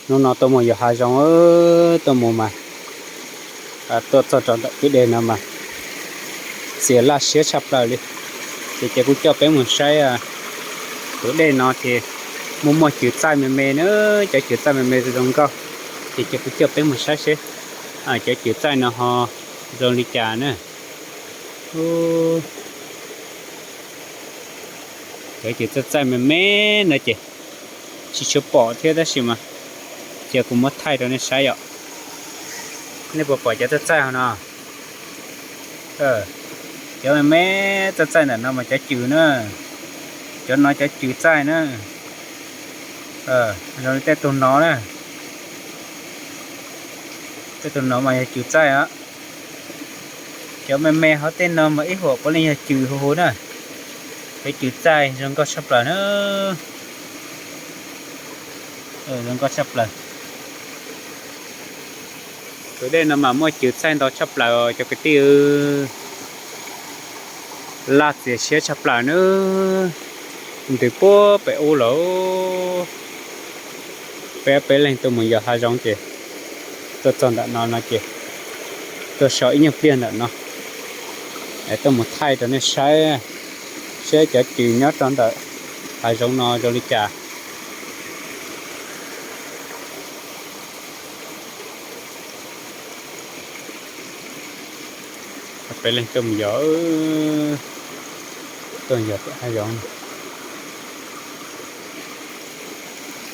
Hnub no tuaj mus yos hav zoov, tuaj mus mas tuaj txog rau ntawm kwj deg no mas txias laj siab tshaj plaws li. Ces ces kuv coj peb mus saib tus dej no ces muaj muaj cws txaij me me na, cov cws txaij me me zoo nkauj. Ces ces kuv coj peb mus saib seb cov cws txaij no ho zoo li cas na. Cov cws txaij txaij me me no ces tsis tshua pom thiab tab sis mas cia kuv muab thaij rau nej saib yom. Nej puas pom cov txaij txaij ho no? Cov me me txaij txaij ntawm no mas cov cws na, cov no cov cws txaij na. Zoo li tej tug no na, tej tug no mas yog cws txaij os. Cov me me hauv tej no mas ib huam puav leej yog cws huv huv na. Cov cws txaij zoo nkauj tshaj plaws na, zoo nkauj tshaj plaws. Tus dej no mas muaj cws txaij ntau tshaj plaws cov kwv tij. Laj txias siab tshaj plaws na, ntws puag pem ub lawm. Peb peb leeg tuaj mus yos hav zoov ces tuaj txog ntawm no no ces tuaj so ib nyuag pliag ntawm no, tuaj mus thaij rau nej saib, saib cov cws nyob rau ntawm hav zoov no zoo li cas. Peb leeg tuaj mus yos, tuaj yos pem hav zoov.